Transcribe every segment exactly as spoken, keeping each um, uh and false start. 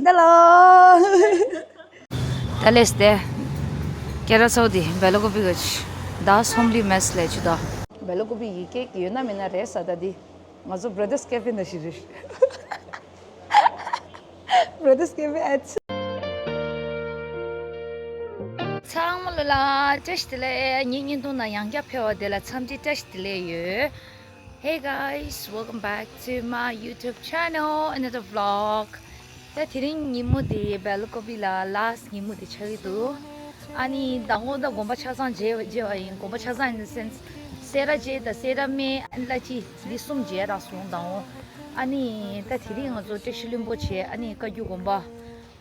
Hello. ད་ལེས་ཏེ། ཀེ་ར་སོ་དི་བེ་ལ་ཀོ་པི་གི་ཆི། ད་སོམ་ལི་མེས་ལེ་ཆུ་ད། བེ་ལ་ཀོ་པི་ཡི་ཀེ་ཡོད་ན་མེད་ན་རེད་ས་ད་དི། ང་ཚོ་Brothers Cafe ན་ཞིག་རེད། Brothers Cafe at། ཚང་མ་ལ་ལ་བཀྲ་ཤིས་བདེ་ལེགས། ངའི་བརྙན་ཐུང་ནང་ཡང་བསྐྱར་ཕེབས་པ་དེ་ལ་འཚམས་འདྲི་བཀྲ་ཤིས་བདེ་ལེགས་ཡོད། Hey guys, welcome back to my YouTube channel, another vlog. ད་དེ་རིང་ཉིན་མོ་དེ་བེ་ལ་ཀོ་པི་ལ་last ཉིན་མོ་དེ་ཆགས་ཀྱི་འདུག་ཨ་ནི་ཟླ་ངོ་ད་དགོན་པ་ཆ་ཚང་མཇལ་མཇལ་བ་ཡིན། དགོན་པ་ཆ་ཚང་in the sense སེ་ར་བྱེས་དང་སེ་ར་སྨད་ཨ་ནི་བླ་སྤྱི་འདི་གསུམ་མཇལ་རག་སོང་ཟླ་ངོ། ཨ་ནི་ད་དེ་རིང་ང་ཚོ་བཀྲ་ཤིས་ལྷུན་པོ་བྱས། ཨ་ནི་བཀའ་བརྒྱུད་དགོན་པ།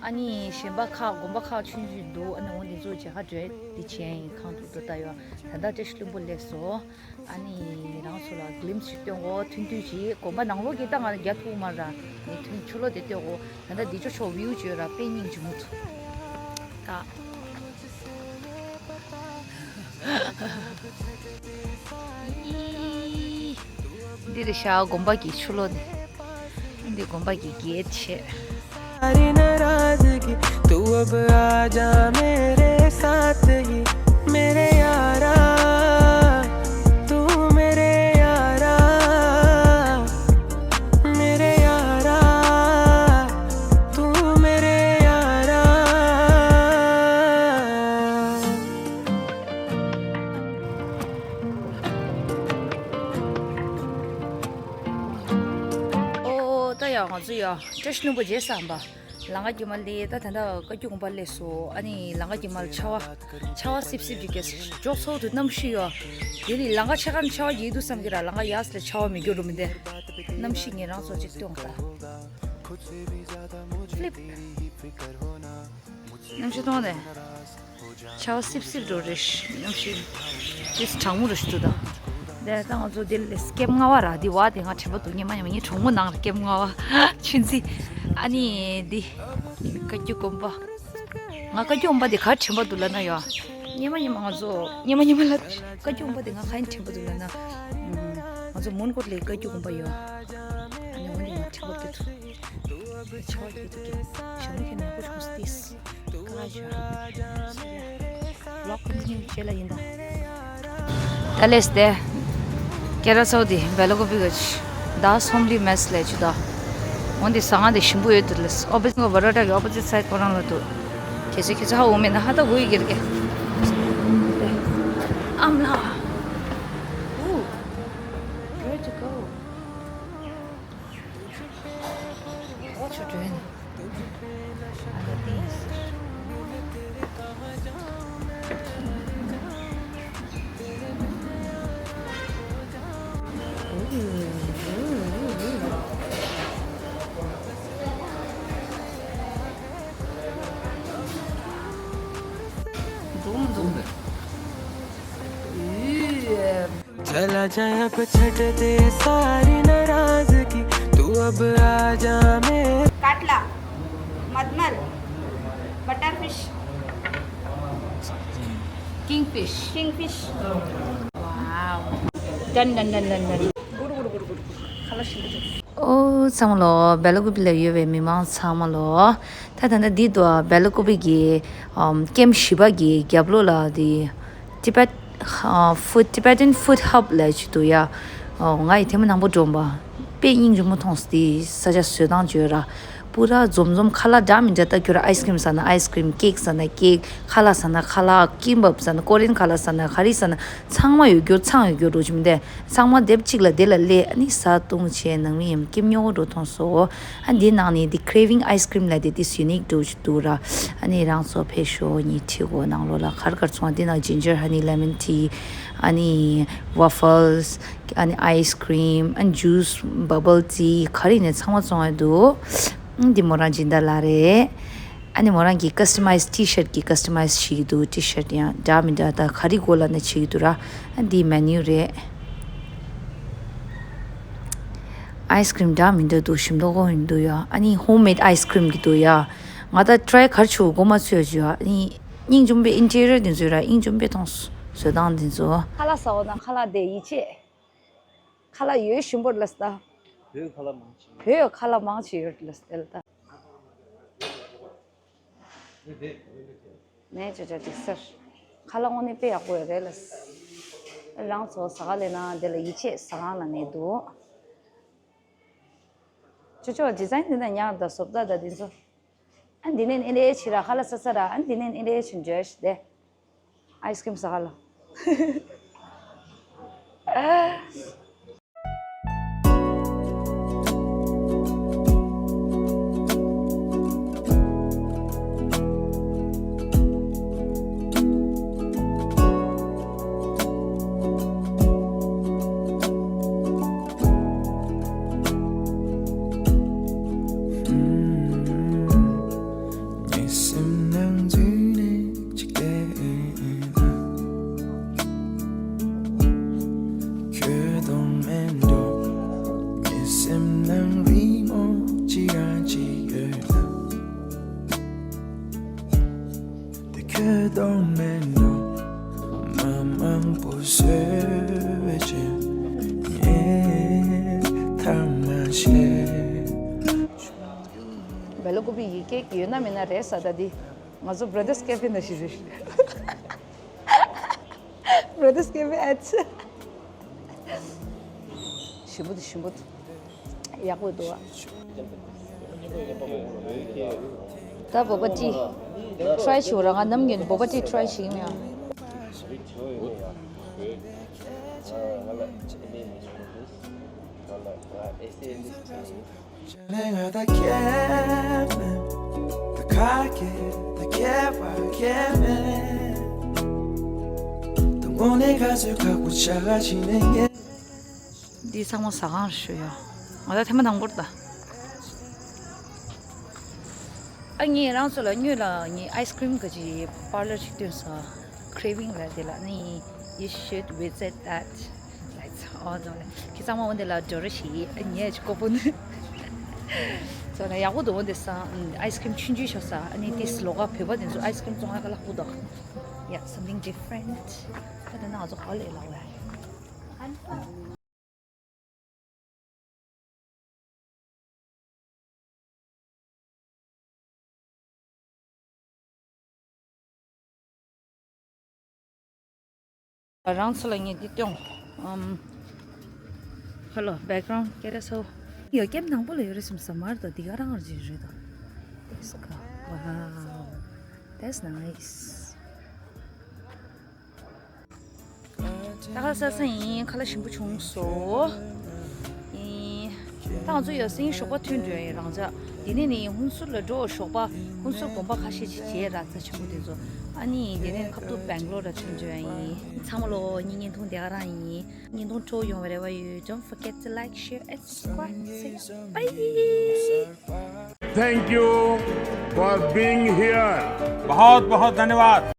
ཨ་ནི་གཞན་པ་ཁག་དགོན་པ་ཁག་ཆུང་ཆུང་འདུག་ཨ་ནི་འོ་འདི་ཚོ་མཇལ་ཁ་འགྲོ་འདི་བྱས་ཡིན། ཁང་དུ་འགྲོ་ལྟ་ཡོད། ད་ལྟ་བཀྲ་ཤིས་ལྷུན་པོ་སླེབས་སོང་། ཨ་ནི་རང་ཚོ་ལ་glimpse ཞིག་སྟོན་གོ་ཐུང་ཐུང་ཞིག་དགོན་པ་ནང་ལོགས་ཀྱི་ད་ང་རྒྱ་ཐུག་མ་ར་ནི་ཐུང་ཕྱི་ལོགས་དེ་སྟོན་གོ་ད་ལྟ་འདི་ཅོ་ཆོ་view བརྗོད་ར་དཔེ་སྙིང་རྗེ་མོ་འདུག་ད། འདི་རེད་ཤག་དགོན་པ་གི་ཕྱི་ལོགས་དེ། འདི་དགོན་པ་གི་གེད་བྱས། सारी नाराजगी तू अब आ जा मेरे साथ ही मेरे यारा तू मेरे यारा मेरे यारा तू मेरे यारा ཨོ་ད་ཡ་ང་ཚོ་ཡ་བཀྲ་ཤིས་ལྷུན་པོ་མཇལ་བསམ་པ། ལམ་ཁ་དཀྱིལ་མ་སླེབས། ད་ད་ལྟ་བཀའ་བརྒྱུད་དགོན་པ་སླེབས་སོང་། ཨ་ནི་ལམ་ཁ་དཀྱིལ་མ་ལ་ཆར་པ་ཆར་པ་སིབ་སིབ་ཅིག་རྒྱག་འཇོག་ཚོགས་འདུག་གནམ་གཤིས་ཡོད། དེ་ནི་ལམ་ཁ་ཕྱེད་ཀ་ནས་ཆར་པ་རྒྱག་འདུག་བསམ་གི་ར་ལམ་ཁ་ཡར་སླེབས་ཆར་པ་མི་རྒྱག་རུ་མི་འདེ། གནམ་གཤིས་ངེད་རང་ཚོ་ཅིག་སྟོན་ད། ཕི་ལིབ། གནམ་གཤིས་མཐོང་ནས། ཆར་པ་སིབ་སིབ་འགྲོ་རེད། གནམ་གཤིས་དེ་གྲང་མོ་རེད་ཞུ་ད། དེ་ད་ང་ཚོ་དེ་ལས་སྐེམ་ལྔ་པ་ར་དེ་བ་དེ་ང་དྲན་པ་འདུག་ཉི་མ་ཉི་མ་ངའི་གྲོགས་མོ་ནང་ར་སྐེམ་ལྔ་པ་ཆུན་ཚི། ཨ་ནི་དེ་བཀའ་བརྒྱུད་དགོན་པ། ང་བཀའ་བརྒྱུད་དགོན་པ་དེ་ག་དྲན་པ་འདུག་ལབ་ན་ཡ། ཉི་མ་ཉི་མ་ང་ཚོ་ཉི་མ་ཉི་མ་ལ་བཀའ་བརྒྱུད་དགོན་པ་དེ་ང་ག་ཡིན་དྲན་པ་འདུག་ལབ་ན། ང་ཚོ་མོན་གྷོ་ལ་བཀའ་བརྒྱུད་དགོན་པ་ཡོད། ཨ་ནི་འོ་ནི་ང་དྲན་པ་འདུག་ཆར་པ་རྒྱག་འདུག་གི། ཞྭ་མོ་གི་ནག་པོ་ཆུང་སྟེ། ཀ་ཇ། ལོག་ཀོན་ཊི་ནིའུ་བྱེད་ལ་ཡིན་ད། ད་ལེས་ཏེ། ཀེ་ར་སོ་དི་བེ་ལ་ཀོ་པི་གི་ཆི། ད་སོམ་ལི་མེས་ལས་ཆུ་ད། འོན་ཏེ་ཟ་ཁང་དེ་ཞིམ་པོ་ཡོད་དུ་ལེས། ཨོ་པོ་སི་ཊི་བ་རོ་ཊ་གི་ཨོ་པོ་སི་ཊི་སའི་ཌི་ཁོ་རང་ལ་འདུག་ཁྱེད་ཚོ་ཁྱེད་ཚོ་ཧ་འོ་མེད་ན་ཧ་ད་གོ་ཡི་གེར་གེ། ཨམ་ལ། Ooh, where to go? What you doing? Other things. Zoom, zoom. चला जा अब छट दे सारी नाराजगी तू अब आ जा मेरे काटला मदमल butterfish kingfish kingfish wow done done done done done ཨོ་ཚང་མ་ལོ། བེ་ལ་ཀུ་པི་ལ་ཡོད་པའི་མི་མང་ཚང་མ་ལོ། ད་ད་ལྟ་འདི་དུ་བེ་ལ་ཀུ་པི་གི་ཨམ་ཀེམ་བཞི་པ་གི་རྒྱབ་ལོགས་ལ་དེ་Tibet ཨ་Food Tibetan Food Hub ལབ་ཅིག་འདུག་ཡ། ཨོ་ང་ཡི་ཐེངས་མ་དང་པོ་འགྲོ་བ། དཔེ་སྙིང་རྗེ་མོ་མཐོང་སོང་། དེ་ས་ཆ་བཟོ་སྟངས་བརྗོད་ར། པུ་ར་འཛོམས་འཛོམས་ཁ་ལག་འདྲ་མི་འདྲ་ལྟ་རྒྱུ་ར། ཨའི་སི་ཀྲིམ་ཟ་ན་ཨའི་སི་ཀྲིམ། ཀེག་ཟ་ན་ཀེག་ཁ་ལག་ཟ་ན་ཁ་ལག་ཀིམ་བབ་ཟ་ན་ཀོ་རི་ཡན་ཁ་ལག་ཟ་ན་ག་རེ་ཟ་ན་ཚང་མ་ཡོད་རྒྱུ་ཚང་ཡོད་རྒྱུ་འགྲོ་རྒྱུ་མི་འདུག་ཚང་མ་སྡེབ་གཅིག་ལ་དེ་ལ་སླེབས། ཨ་ནི་ཟ་བཏུང་བྱས་ནང་མི་ཡིན་ཀེམ་ཉོ་གོ་འགྲོ་མཐོང་སོང་། ཨ་འདི་ནང་ནས་འདི་Craving Ice Cream ལབ་དེ་དེ་unique འགྲོ་རྒྱུ་འདུག་ར། ཨ་ནི་རང་ཚོ་ཕེབས་ཤོག་ཉིན་ཁྲིད་གོ་ནང་ལོགས་ལ་གར་གར་སོང་། འདི་ནང་ginger honey lemon tea ཨ་ནི་waffles ཨ་ནི་ice cream ཨ་ནི་juice bubble tea ག་རེ་ནས་ཚང་མ་བཙོང་ཡ་འདུག་ཨ་འདི་མོ་རང་སྦྱིན་བདག་ལགས་རེད། ཨ་ནི་མོ་རང་གི་customize T-shirt གི་customize བྱེད་ཀྱི་འདུག T-shirt ཡང་འདྲ་མི་འདྲ་ད་ག་རེ་དགོས་ལབ་ན་བྱེད་ཀྱི་འདུག་ར། ཨ་འདི་menu རེད། ice cream འདྲ་མི་འདྲ་འདུག་ཞིམ་མདོག་ཁ་པོ་ཡིན་འདུག་ཡ། ཨ་ནི་homemade ice cream གི་འདུག་ཡ། ང་ད་try ག་རེ་བྱེད་དགོས་མ་ཚོད་ཡ། ཨ་ནི་སྙིང་རྗེ་མོ་པའི་interior དེ་ཚོ་ར་སྙིང་རྗེ་མོ་པའི་མཐོང་སོང་། བཟོ་སྟངས་དེ་ཚོ། ཁ་ལག་ཟ་འོ་ན་ཁ་ལག་དེ་ཡིད་ཆེས། ཁ་ལག་ཡོད་ཞིམ་པོ་ལ་སྟ། བོད་ཁ་ལག་མང་ཆེ། བོད་ཁ་ལག་མང་ཆེ་ཡོད་ལ་སྟ་ལ་ད། ནས་ཅོ་ཅོ་ཅིག་ཟེར། ཁ་ལག་དངོས་གནས་དཔེ་ཡག་པོ་ཡོད་རེད་ལ། རང་ཚོ་ཟ་ག་ལས་ན་དེ་ལ་ཡིད་ཆེས་ཟ་ཁང་ལ་ནས་འདུག་ཅོ་ཅོ་ཌི་ཛའིན་འདི་ན་ཉག་ད་བཟོ་ལྟ་ད་འདི་ཚོ། ཨ་འདི་ནས་ཨེ་རེ་ཆི་ར་ཁ་ལ་ས་ས་ར་ཨ་འདི་ནས་ཨེ་རེ་ཆི་འཇོ་ཤི་དེ། ཨའི་སི་ཀྲིམ་ཟ་ག་ལ། བེ་ལ་ཀུ་པི་ཡི་ཀེག་ཡོད་ན་མེད་ན་རེད་ས་ད་འདི། ང་ཚོ་Brothers Cafe་ན་ཞིག་རེད། Brothers Cafe ads། ཞིམ་པོ་འདུག་ཞིམ་པོ་འདུག་ཡག་པོ་འདུག་ཨ། ད་བོ་བ་ཏི། ཊི་རའི་བྱེད་ར་ང་ནམ་རྒྱུན་བོ་བ་ཏི་ཊི་རའི་བྱེད་ཡིན་ཡང་། འདི་ཚང་མ་ཟ་ཁང་རེད་ཞུ་ཡ། ང་ད་ཐེངས་མ་དང་པོར་ད། ཨ་ངས་རང་ཚོ་ལ་སྔོན་ལ་ངས་ཨའི་སི་ཀྲིམ་གི་ཅིག་པར་ལར་ཅིག་སྟོན་སོང་། Craving་ལ་དེ་ལ་ནི། You should visit that. That's all. ཁྱེད་ཚང་མ་འོ་འདི་ལ་འགྲོ་རོགས་ཞིག་ཨ་ངས་ཅིག་ཀོ་པོ་ནི། ཚོ་ན་ཡག་པོ་འདུག་འོ་འདི་སང་ཨའི་སི་ཀྲིམ་ཆུང་ཆུང་ཤོག་ས་ཨ་ནི་ཏིས་ལོ་ག་བོད་པ་དེ་ཚོ་ཨའི་སི་ཀྲིམ་བཙོང་ཡག་ག་ལ་ཧུ་དོ། Yeah, something different. ད་དེ་ན་ང་ཚོ་ག་ལས་ལ་བ། རང་ཚོ་ལ་ངས་འདི་སྟོན། ཨམ། Hello, background get us all. ཡོ་ཀེམ་ནང་པོ་ལ་ཡོད་རེད་སམ་ས་མར་དོ་འདི་ག་རང་རྗེས་རེད་དོ། This car. Wow. That's nice. ད་ག་ས་ས་ཡིན་ཁ་ལག་ཞིམ་པོ་བྱུང་སོ། ཡིན། ད་ང་ཚོ་ཡོད་སེང་ཞོགས་པ་ཐོན་འགྲོ་ཡིན་རང་ཅག་འདི་ནས་ནི་ཧུན་སུར་ལ་འགྲོ་ཞོགས་པ་ཧུན་སུར་དགོན་པ་ཁ་ཤས་ཅིག་བྱས་ར་ཚ་ཆེན་པོ་དེ་ཚོ། ཨ་ནི་དེ་ནས་ཁ་ཐུག་སྦེང་ལོར་ལ་ཐོན་འགྲོ་ཡིན། ཚང་མ་ལོ་ངའི་བརྙན་ཐུང་དེ་ག་རང་ཡིན། བརྙན་ཐུང་སྤྲོ་ཡོང་བའི་རེ་བ་ཡོད། Don't forget to like, share and subscribe. See you. Bye. Thank you for being here. बहुत बहुत धन्यवाद।